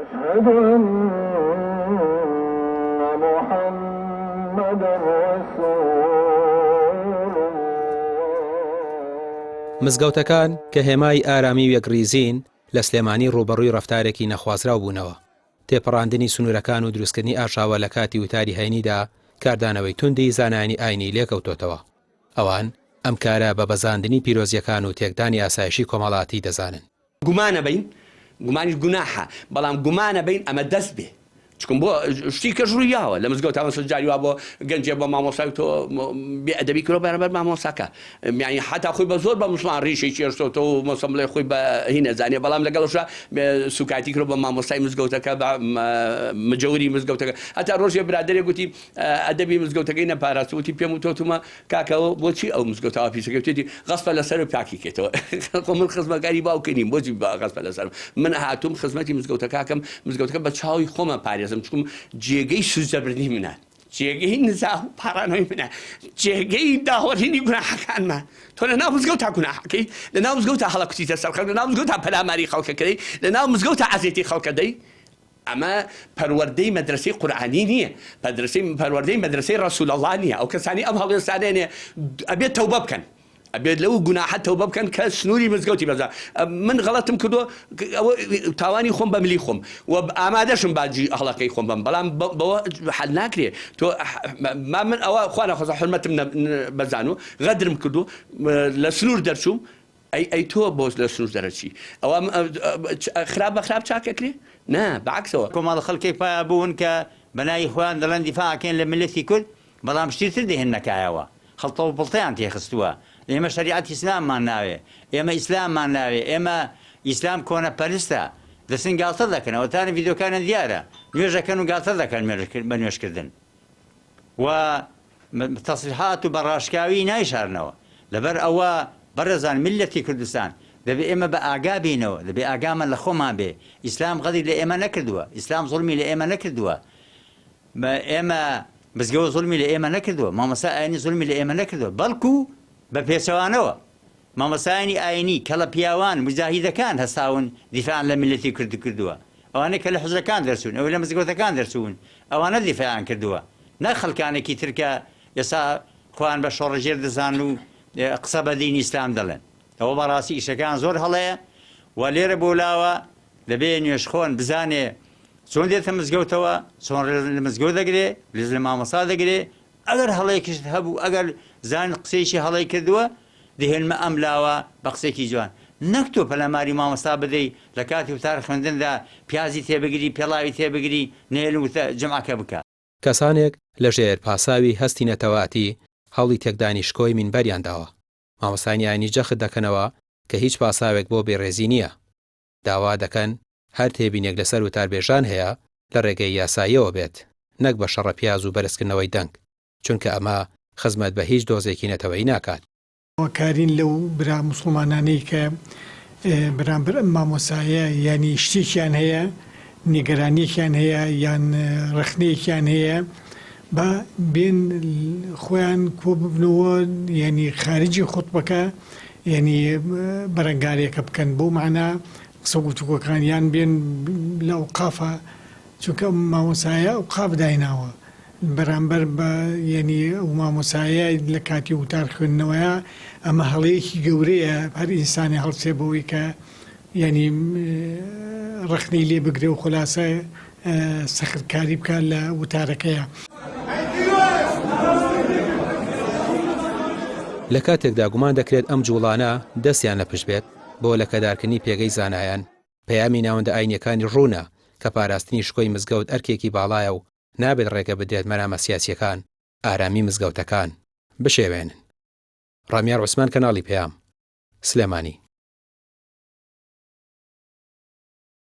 اشهد ان محمدا رسول اللە. مزگەوتەکان کە هێمای ئارامی و یەکڕیزین، لە سلێمانی ڕووبەڕووی ڕەفتارێکی نەخوازراو بوونەوە. تێپەڕاندنی سنوورەکان و دروستکردنی ئاژاوە لە کاتی وتاری هەینیدا کاردانەوەی توندی زانایانی ئاینی لێکەوتۆتەوە. ئەوان ئەم کارە بە بەزاندنی پیرۆزییەکان و تێکدانی ئاسایشی کۆمەڵاتی دەزانن. گومانە بین گومانیش گوناحە بەڵام گومانە بین ئەمە دەست بێ چکم بۆ شتی کەش ڕووی یاوە لە مزگەوت مەسەل جاری وا بۆ گەنجێ بۆ مامۆستای تۆ بێ ئەدەبی کرۆ بەرامبەر مامۆستاکە یانی حتا خۆی بە زۆر بە مسلمان ڕیشی چێشتۆتەوە و مەسەم بڵێ خۆی بە هی نەزانێ بەڵام لەگەڵشا سوکایەتی کرۆ بە مامۆستای مزگەوتەکە بە مجەوری مزگەوتەکە هەتا ڕۆژێ برادەرێ گوتی ئەدەبی مزگەوتەکەی نەپاراست وتی پێم وتۆتومە کاکە ئەوە بۆچی ئەو مزگەوتە وا پیسەکەی وتێتی غەسپە لەسەر پاکی کەیتەوە خۆ من خزمەکاری باوکە نیم بۆچی غەسپە لەسەرم من هاتووم خزمەتی مزگەوتەکەکەم مزگەوتەکە بە چاوی خۆمە پارێزم چکم جێگەی سوزەبردنی منە جێگەی نزا و پاڕانەوەی منە جێگەی داوەرینی گوناحەکانمە تۆ لە ناو مزگەوتا گوناحەکەی لە ناو مزگەوتا هەڵەکوتیتە سەر خەڵک لە ناو مزگەوتا پەلاماری خەڵکەکەی لە ناو مزگەوتا عەزێتی خەڵکە دەی ئەمە پەروەردەی مەدرەسەی قورئانی نییە، پەدرەسەی پەروەردەی مەدرەسەی ڕەسول اللە نییە، ئەو کەسانەی ئەم هەڵوێستانەیان هەیە ئەبێت تەوبە بکەن، ئەبێت لەو گوناحە تەوبە بکەن کە سنووری مزگەوتی بەزا من غەڵەتم کردووە ئەوە تاوانی خۆم بە ملی خۆم و ئامادەشم باجی هەڵەکەی خۆم بەم بەڵام بەوە حەل ناکرێ تۆ ما من ئەوە خوا نەخواستە حورمەتم بەزانوو غەدرم کردوو لە سنوور دەرچووم ئەی ئەی تۆ بۆ لە سنوور دەرەچی ئەوە خراپ بە خراپ چاک ئەکرێ نا بە عەکسەوە. کۆمەڵە خەڵکێک پایا بوون کە بە ناوی خۆیان دەڵێن دیفاع ئەکەین لە میللەتی کورد بەڵام شتی تر دەهێننە کایەوە خڵتە و پڵتەیان تێخستووە ئێمە شەریعەت ئیسلاممان ناوێ ئێمە ئیسلاممان ناوێ ئێمە ئیسلام کۆنە پەرستە دەچن گاڵتە دەکەن ئەوەتانە ڤیدیۆکانیان دیارە نوێژەکەن و گاڵتە دەکەن بە نوێژکردن و تەسریحات و بە ڕاشکاوی نایشارنەوە. لەبەر ئەوە بەڕێزان میللەتی کوردستان دەبێ ئێمە بە ئاگا بینەوە، دەبێ ئاگامان لە خۆمان بێ، ئیسلام غەدری لە ئێمە نەکردووە، ئیسلام زوڵمی لە ئێمە نەکردووە، ئێمە مزگەوت زوڵمی لە ئێمە نەکردووە، مامۆستای ئاینی زوڵمی لە ئێمە نەکردووە، بەڵکو بە پێچەوانەوە مامۆستایانی ئاینی، کەڵە پیاوان، موجاهیدەکان هەستاون دیفاعیان لە میللەتی کورد کردووە. ئەوانەی کە لە حوجرەکان دەرچوون، ئەوەی لە مزگەوتەکان دەرچوون، ئەوانە دیفاعیان کردووە، نەک خەڵکانێکی تر کە ئێستا خۆیان بە شۆڕشگێر دەزانن و قسە بە دینی ئیسلام دەڵێن. ئەوە بەڕاستی ئیشەکەیان زۆر هەڵەیە و لێرە بۆ لاوە دەبێ نوێژخۆن بزانێ چۆن دێتە مزگەوتەوە، چۆن ڕێز لە مزگەوت دەگرێ، ڕێز لە مامۆستا دەگرێ، ئەگەر هەڵەیەکیشت هەبوو، ئەگەر زانیت قسەیەکی هەڵەی کردووە، دەهێنمە ئەم لاوە بە قسەیەکی جوان. نەک تۆ پەلاماری مامۆستا بدەی لە کاتی وتار خوێندندا پیازی تێبگری، پێڵاوی تێبگری، نەهێلن وتە جەمعەکە بکا. کەسانێک لە ژێر پاساوی هەستی نەتەوایەتی هەوڵی تێکدانی شکۆی مینبەریان داوە. مامۆستایانی ئاینی جەخت دەکەنەوە کە هیچ پاساوێک بۆ بێڕێزی نییە. داوا دەکەن هەر تێبینێک لەسەر وتاربێژان هەیە لە ڕێگەی یاساییەوە بێت نەک بە شەڕە پیاز و بەرزکردنەوەی دەنگ، چونکە ئەمە خزمەت بە هیچ دۆزێکی نەتەوەیی ناکات. داواکارین لەو برا موسڵمانانەی کە بەرامبەر ئەم مامۆستایە یانی شتێکیان هەیە، نیگەرانیەکیان هەیە یان ڕەخنەیەکیان هەیە با بێن خۆیان کۆببنەوە یانی خارجی خوتبەکە یانی بەرەنگارێکە بکەن بەو مەعنا قسە و گفتوگۆکان یان بێن لە ئەوقافا چونکە ئەم مامۆستایە ئەوقاف دایناوە بەرامبەر بە یانی ئەو مامۆستایە لە کاتی وتار خوێندنەوەیە ئەمە هەڵەیەکی گەورەیە هەر ئینسانێ هەڵسێ بەوەی کە یانی ڕەخنەی لێ بگرێ و خولاسە سەخت کاری بکات لە وتارەکەیا. لە کاتێکدا گومان دەکرێت ئەم جووڵانە دەستیان لە پشت بێت بۆ لەکەدارکردنی پێگەی زانایان، پەیامی ناوەندە ئاینییەکانی ڕوونە کە پاراستنی شکۆی مزگەوت ئەرکێکی باڵایە و نابێت ڕێگە بدرێت مەرامە سیاسییەکان ئارامی مزگەوتەکان بشێوێنن. ڕامیار عوسمان کەناڵی پەیام، سلێمانی.